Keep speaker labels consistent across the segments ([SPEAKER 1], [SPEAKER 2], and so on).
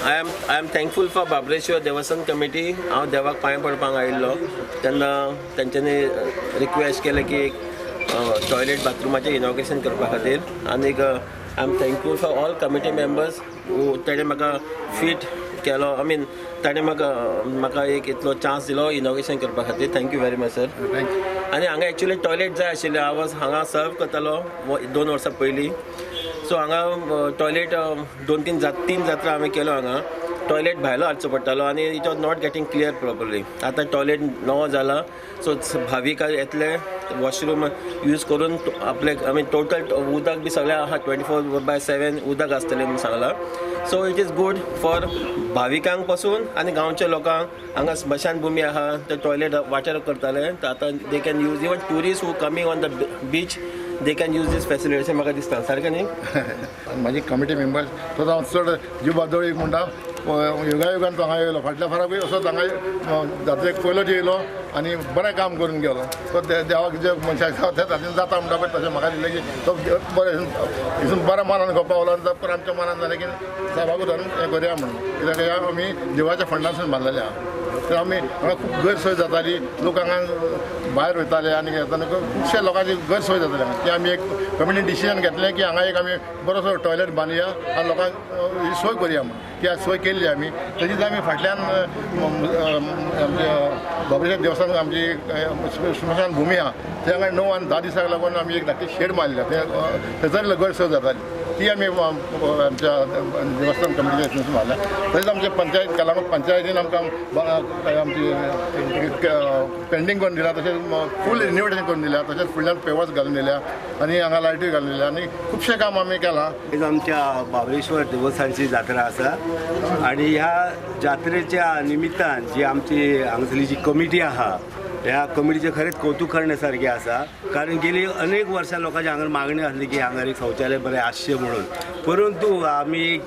[SPEAKER 1] I am thankful for Babreshwar Devasthan committee. हांव देवाक पांय पडपाक आयिल्लो तेन्ना तेंच्यांनी रिक्वेस्ट केलें की एक टॉयलेट बाथरुमाचें इनॉग्रेशन करपा खातीर. आनीक I am thankful for all committee members. ताणें म्हाका फीट केलो, I mean, ताणें म्हाका एक इतलो चान्स दिलो इनॉग्रेशन करपा खातीर. Thank you very much, sir.
[SPEAKER 2] Thank you.
[SPEAKER 1] आनी हांगा एक्चुली टॉयलेट जाय आशिल्लें. हांव हांगा सर्व करतालो 2 वर्सां पयलीं. सो हांगा टॉयलेट दोन तीन जात तीन जात्रा हांवें केलो. हांगा टॉयलेट भायलो हाडचो पडटालो आनी it was not getting clear properly. आतां टॉयलेट नवो जाला, सो भावीक येतले, वॉशरूम यूज करून आपले, I mean, total उदक बी सगळें आहा. 24/7 उदक आसतलें म्हणून सांगलां. So it is good for भाविकांक पासून आनी गांवच्या लोकांक. हांगा स्मशान भूमी आहा, ते टॉयलेट वाटर करताले, तर आतां they can use. Even tourist who coming on the beach, they can use this facility अशें म्हाका दिसता. सारकें न्ही?
[SPEAKER 2] आनी म्हाजी कमिटी मेंबर्स, तो हांव चड जिव एक म्हणटा, युगायुगान तो हांगा येयलो. फाटल्या फाराकूय असोच हांगा जात्रेक पयलोच येयलो आनी बरें काम करून गेलो. तो देवाक जे मनशाक जाता तातूंत जाता म्हणटा पळय, तशें म्हाका दिसलें की तो बरें हिसून बऱ्या मनान पावलो. आनी परत आमच्या मनान जालें की सायबाकूच धरून हें करुया म्हणून, कित्याक हे आमी देवाच्या फंडांसून बांदलेलें आहा. तर आमी हांगा खूब गैरसोय जाताली. लोक हांगा भायर वयताले आनी येताले. खुबशे लोकांची गैरसोय जाताली हांगा. ती आमी एक कमिटी डिसिजन घेतलें की हांगा एक आमी बरोसो टॉयलेट बांदया आनी लोकांक ही सोय करुया म्हणून. ती आज सोय केल्ली आमी. तशीच आमी फाटल्यान आमच्या बाबरेश्वर देवस्थान, आमची स्मशान भुमी आहा, ते हांगा 9 आनी 10 दिसाक लागून आमी एक धाकटी शेड मारल्या. ते थंयसर गैरसोय जाताली, ती आमी आमच्या देवस्थान कमिटीच्या हितून मारल्या. तशेंच आमच्या पंचायत, कलांगूट पंचायतीन आमकां आमची पेंडींग करून दिला, तशेंच फूल रिनोवेशन करून दिल्या, तशेंच फुडल्यान पेवर्स घालून दिल्या आनी हांगा लायट्यो घालून दिल्या आनी खुबशें काम आमी केलां.
[SPEAKER 3] आयज आमच्या बाबरेश्वर देवस्थानची जात्रा आसा आणि ह्या जात्रेच्या निमित्तान जी आमची हांगासरली जी कमिटी आहा, ह्या कमिटीचें खरेंच कौतुक करण्या सारकें आसा, कारण गेली अनेक वर्सां लोकांची हांगा मागणी आसली की हांगा एक शौचालय बरें आसचें म्हणून. परंतु आमी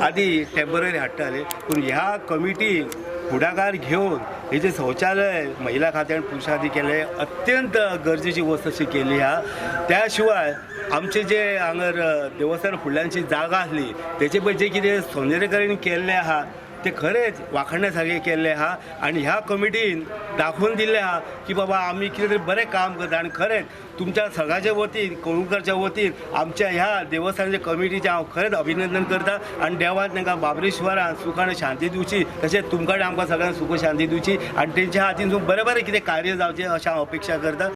[SPEAKER 3] आदी टेंपररी हाडटाले, पूण ह्या कमिटीन फुडाकार घेवन हे जे शौचालय महिला खातीर आनी पुरुषा खातीर केलें, अत्यंत गरजेची वस्त अशी केली आहा. त्या शिवाय आमचे जे हांगर देवस्थान फुडल्यानची जागा आसली, तेचे पळय जे कितें सौंदर्यकरण केल्लें आहा, ते खरेंच वाखणण्या सारकें केल्लें आहा. आनी ह्या कमिटीन दाखोवन दिल्लें आहा की बाबा, आमी कितें तरी बरें काम करता. आनी खरेंच तुमच्या सगळ्याच्या वतीन, कळंगूटच्या वतीन आमच्या ह्या देवस्थानाच्या कमिटीचें हांव खरेंच अभिनंदन करता. आनी देवान तांकां, बाबरेश्वरान सुख आनी शांती दिवची, तशेंच तुमकां आमकां सगळ्यांक सुख शांती दिवची आनी तेंच्या हातीन बरें बरें कितें कार्य जावचें अशें हांव अपेक्षा करता.